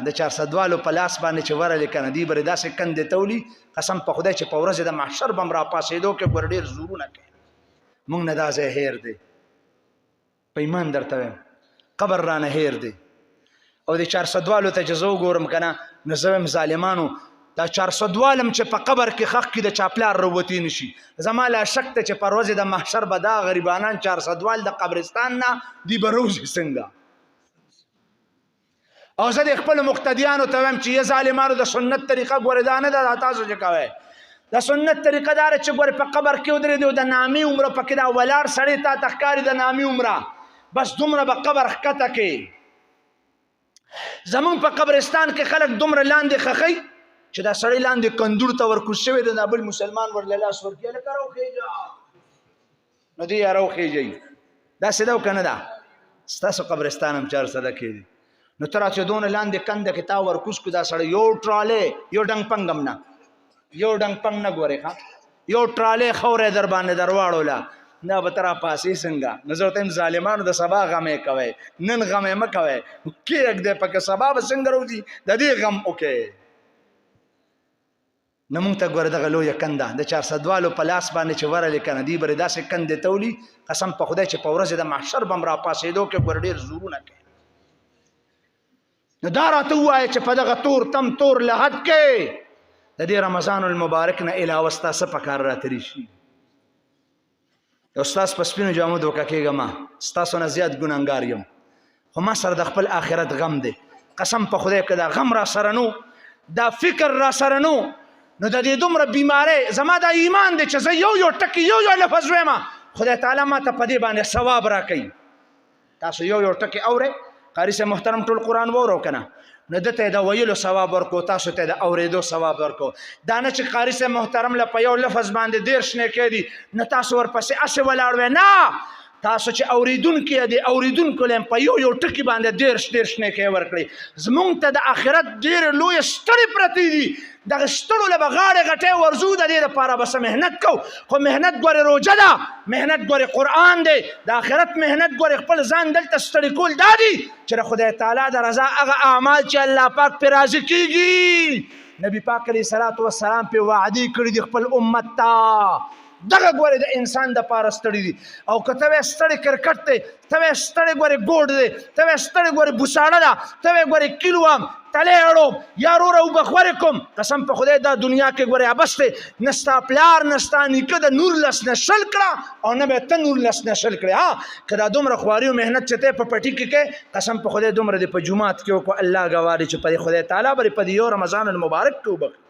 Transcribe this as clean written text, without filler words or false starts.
د چارسدوالو په لاس باندې چې ورلې کنه دی بر داسې کندې تولي، قسم په خدای چې په ورځ د محشر بم را پاسېدو کې ګور ډیر زورونه کوي. مونږ نه دا ځای هیر دی، په ایمان درته وایم، قبر رانه هیر دی. او د چارسدوالو ته چې زه وګورم که نه، نو زه وایم ظالمانو، دا چارسدوالم چې په قبر کې ښخ کړي د چا پلار راوتی نه شي. زما لا شک ته چې پر ورځې د محشر به دا غریبانان چارسدوال د قبرستان نه دی به روځي څنګه. او زه د خپل مقتدیانو ته وایم چې یې ظالمانو، د سنت طریقه ګورې دا نه ده دا تاسو چې کوئ. د سنت طریقه دا ده چې ګورې په قبر کې ودرېدې او د نامې عمره پکې دا ولاړ سړی تا ته ښکاري د نامې عمره، بس دومره به قبر ښکته کې. زمونږ په قبرستان کې خلک دومره لاندې خخی چې دا سړی لاندې کندور ته ورکوز شوی دی، دا بل مسلمان ورله لاس ورکړي، هلکه راوخېږه، نو دی یې راوخېږئ. داسې ده او که نه ده؟ ستاسو قبرستان هم چارسده کې دی. نو ته راچې دونه لاندې کنده کې تا ورکوز کړو، دا سړی یو ټرالی، یو ډنګ پنګ هم نه، یو ډنګ پنګ نه ګورې، ښه یو ټرالی خاوره یې در باندې درواړوله، دا به ته راپاسې څنګه؟ نو زه ورته وایم ظالمانو، د سبا غم یې کوئ، نن غم یې مه کوئ، کېږدی پکې، سبا به څنګه راوځي د دې غم وکړئ. نو مونږ ته ګوره دغه لویه کنده د چارسدوالو په لاس باندې چې ورلې که نه دی بر داسې کندې تولي، قسم په خدای چې په ورځ د محشر به هم راپاڅېدو کې ګوره ډېر زورونه کوي. نو دا راته ووایه چې په دغه تور تم تور لحد کې د دې رمضان المبارک نه علاوه ستا څه پکار راتلی شي؟ استاد په سپینو جامو دوکه کېږم، ستاسو نه زیات ګناهګار یم، خو ما سره د خپل آخرت غم دی. قسم په خدای که دا غم را سره نو، دا فکر را سره نو، نو د دې دومره بیماری زما دا ایمان دی چې زه یو یو ټکی یو یو لفظ وایم، خدای تعالی ما ته په دې باندې ثواب راکوي. تاسو یو یو ټکی اورئ، قاری صاحب محترم ټول قرآن وورو که نه، نو ده ته د ویلو ثواب ورکو، تاسو ته د اورېدو ثواب ورکو. دا نه چې قاری صاحب محترم له په یو لفظ باندې 30 نیکۍ دي، نو تاسو ورپسې هسې ولاړ وئ. نه، تاسو چې اورېدونکي دي، اورېدونکو له په یو یو ټکي باندې 30 30 نیکۍ ورکړي. زمونږ ته د آخرت ډېرې لویې ستړې پرتې دي، دغه ستړو له به غاړې غټې ورځو، د دې لپاره به څه محنت کوو. خو محنت ګورې روژه ده، محنت ګورې قرآن دی، د آخرت محنت ګورې خپل ځان دلته ستړي کول دا دي چې د خدای تعالی د رضا هغه اعمال چې الله پاک پرې راضي کېږي، نبی پاک علیه الصلاة والسلام پرې وعدې کړي دي خپل امت ته، دغه ګورې د انسان د پاره ستړي دي. او که ته وایې ستړی کرکټ دی، ته وایې ستړی ګورې ګوډ دی، ته وایې ستړی ګورې بوساړه ده، ته وایې ګورې کیلو وم تلی اړوم یا روره اوبه خورې کوم، قسم په خدای دا دنیا کې ګورې عبث دی. نه ستا پلار نه ستا نیکه د نور لس نه 20 کړه او نه به ته نور لس نه 20 کړې. ها که دا دومره خواري او محنت چې ته په پټي کې کوې، قسم په خدای دومره دې په جومات کې وکړو، الله ګواه دی چې په خدای تعالی به دې په دې یو رمضان المبارک کې وبخښي.